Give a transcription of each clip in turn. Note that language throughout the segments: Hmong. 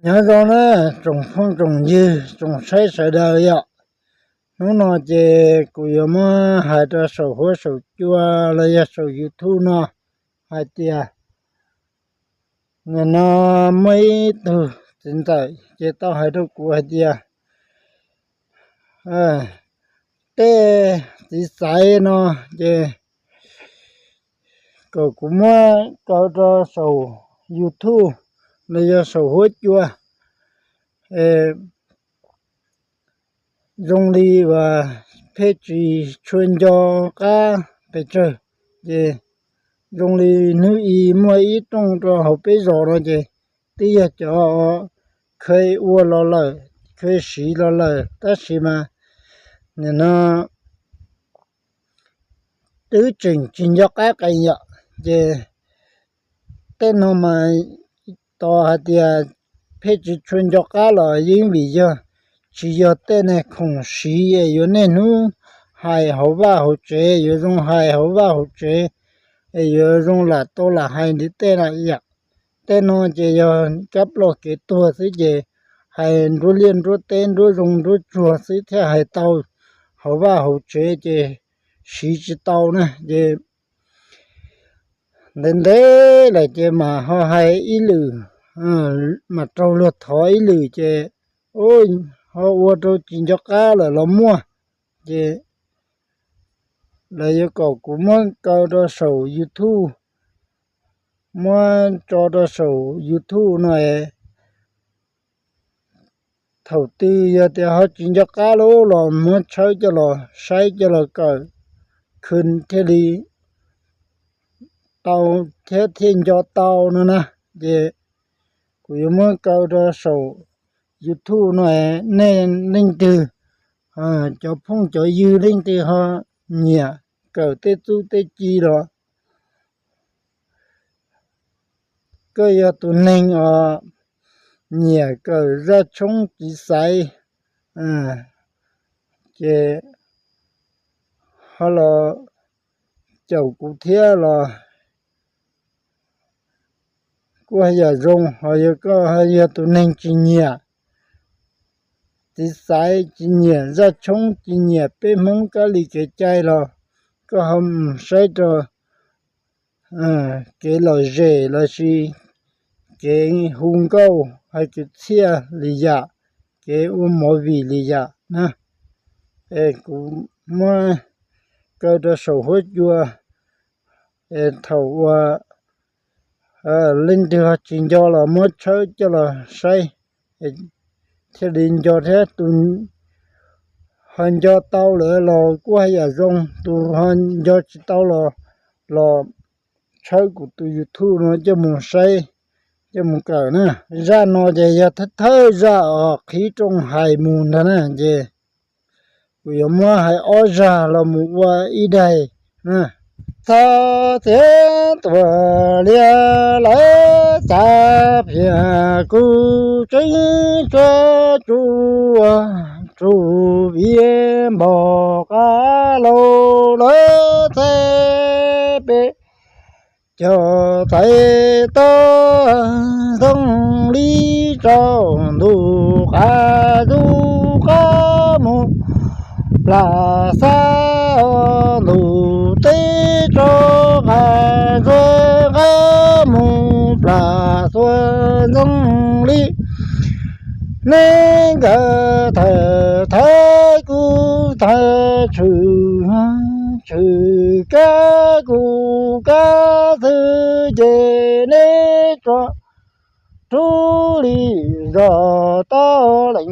Nyob zoo na, tsoom phooj tsoom ywg tsoom saib sawv daws yom. Hnub no ces kuv yuav muab hais rau saum huab saum cua los yog saum YouTube no hais tias, nim no muaj ib tug txiv ntxawm ces tau hais rau kuv hais tias tej txiv xaiv no ces kom kuv muab kaw rau saum YouTube los yog saum huab cua. Zoo li uas pheej tsis tshua nco qab pes tsawg, ces zoo li hnub i muaj ib rooj rau hauv peb zos no ces twb yog cov kheev ua los lawm, kheev siv los lawm, tab sis mas nim no twb tseem tsis nco qab qees yom. Ces tej no mas tos hais tias pheej tsis tshua nco qab los yeej vim yog tsis yog tej neeg khoom siv es yuav niaj hnub hais hauv vaj hauv tsev, yuav zoo hais hauv vaj hauv tsev es yuav zoo lam tau lam hais ntiv tej lawm yom. Tej no ces yog kab ploj kev tuag xwb ces hais nruab liaj nruab teb nruab zoo nruab tsuag xwb thiaj hais tau hauv vaj hauv tsev ces siv tsis tau na. Ces ntev ntev lawm ces mam ho hais ib lwm, mam raug luag thov ib lwm ces ho ua rau tsis nco qab lawm los muaj. Ces lawv yuav kom kuv muab kaw rau saum YouTube, muab tso rau saum YouTube no es thaum twg yog tias ho tsis nco qab lawm los muab tshawb coj los saib coj los kawm khw thiaj li tau thiab thiaj nco tau no na. Ces kuv yuav muab kaw rau saum YouTube no, nej leej twg, cov phooj cov ywg leej twg ho nyiam kawm tej txuj tej ci los koj yog tus neeg os nyiam kawm zaj tshoob txiv xaiv ces ho los caum kuv thiab los kuj yam zoo. Ho yog koj yog tus neeg tsis nyiam txiv xaiv, tsis nyiam zaj tshoob, tsis nyiam peb Hmoob kab li kev cai los koj ho mus saib rau kev lom zem lossis kev hu nkauj hais kwv txhiaj li yam, kev ua movie li yam na. Es kuv muab kaw rau saum huab cua, es thaum uas leej twg ho tsis nco los muab tshawb coj los saib thiaj li nco thiab. Tus ho nco tau lawm los kuj haj yam zoo, tus ho nco tsis tau los, los tshawb kuv tus YouTube no coj mus saib, coj mus kawm na. Zaj no ces yog thawj thawj zaj os qhib rooj hais mus ntag na, ces kuv yuav muab hais ob zaj los mus ua ib daim na. Txog tiav tuam liab lawv txav phiam kuv tseeb tsuab tsuas tsuj viav npog qab lauj lawv txav peb cog txais toj zoo li tsaus ntuj qab zub qab mus plas xab ntuj teb tso qab zub qab mus plas xuav zoo li neb nkawd thawm thawb kuv thawb tshwm tshwm kab kuv kab xwb ces neb tso rub li zos tau leej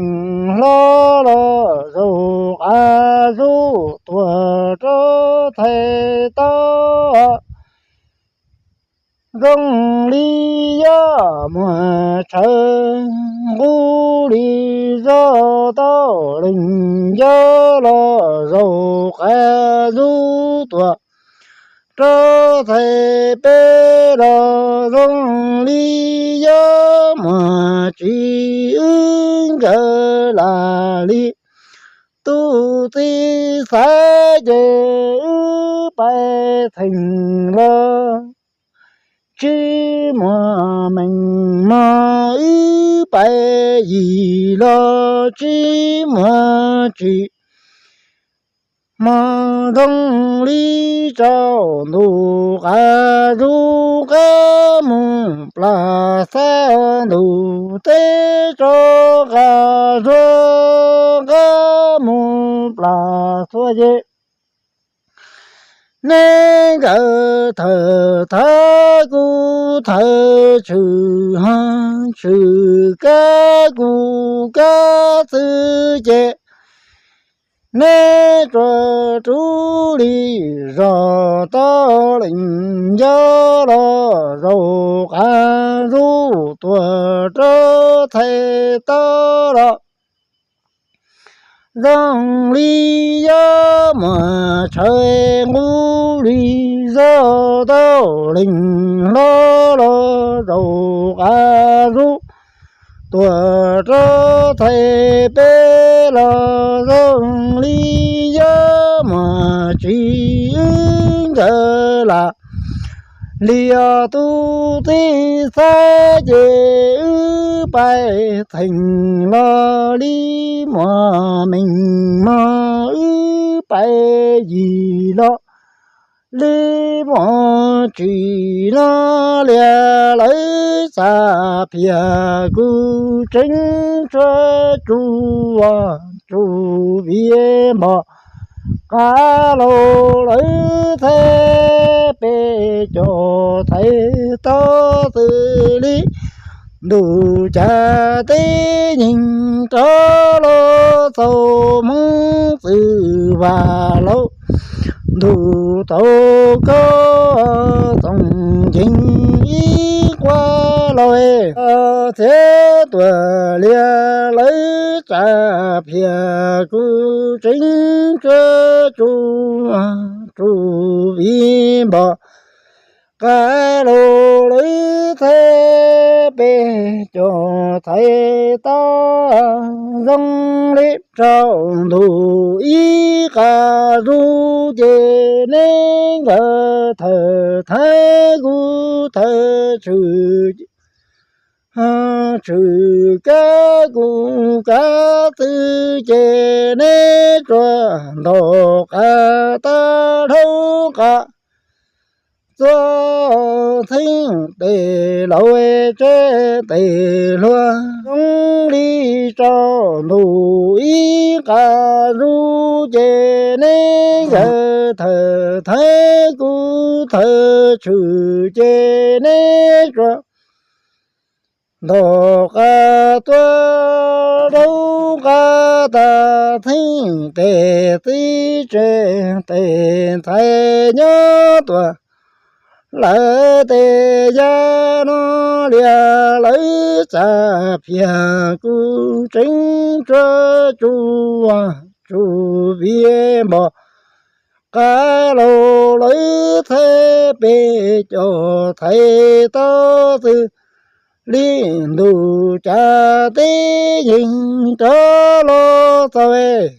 hlob los zaum qab zub tuag rau txhais tau zoo li yog muag tshawv nqub li zos tau leej yawg los zaum qab zub tuag rau txhais peb los zoo li yog muag tsis wb nkawd lam li tus txiv xaiv ces wb pais theem los tsis muaj meej mog wb pais yim los tsis muaj tsim. Hmo zoo li tsaus ntuj qas zuj qab mus plas xab ntuj teb tso qas zuag qab mus plas xuav ces neb nkawd thawm thawv kuv thawv tshwm ho tshwm kab kuv kab xwb ces neb tsuas rub li zos tau leej nco los zaum qas zuj tuaj rau thaij tau los zoo li yuav muaj tshawv nqus li zos tau leej hlob los zaum qas zuj tuaj rau thaij peb los zoo li yuav muaj tsis wb nkawd lam li os tus txiv xav ces wb pais txheem los li muaj meej mog wb pais yim los li muaj tsim no lias lawv xav phiaj kuv tseem tshuav tsuj tsuj viv npog qab los lawv thaij peb cov thaij tau xws li ntuj cas teb yeej rov los txaus hmoov txwv vam laus ntuj tau koj txoos ncees ib qua los txiav tuaj lias lawv tsam phiaj kuv tseem tshuav tsuj tsuj viv npog qab los lawv thaij peb cov thaij tau zoo li tsaus ntuj ib qas zuj ces neb nkawd thawm thawv kuv thawv tshwm tshwm kab kuv kab xwb ces neb tsuas ntaus qas tag dhau qas txuas txheej tes laus tsev tes hluas zoo li tsaus ntuj ib qas zuj ces neb nkawd thawm thawv kuv thawv tshwm ces neb tsuas ntaus qas tuaj dhau qas tag txheej tes txiv tsev tes ntxhais nyob tuaj lawv tes yaj no lias lawv tsam phiaj kuv tseem tshuav tsuj tsuj viv npog qab los lawv thaij peb cov thaij tau xws li ntuj cas teb yeej rov los txaus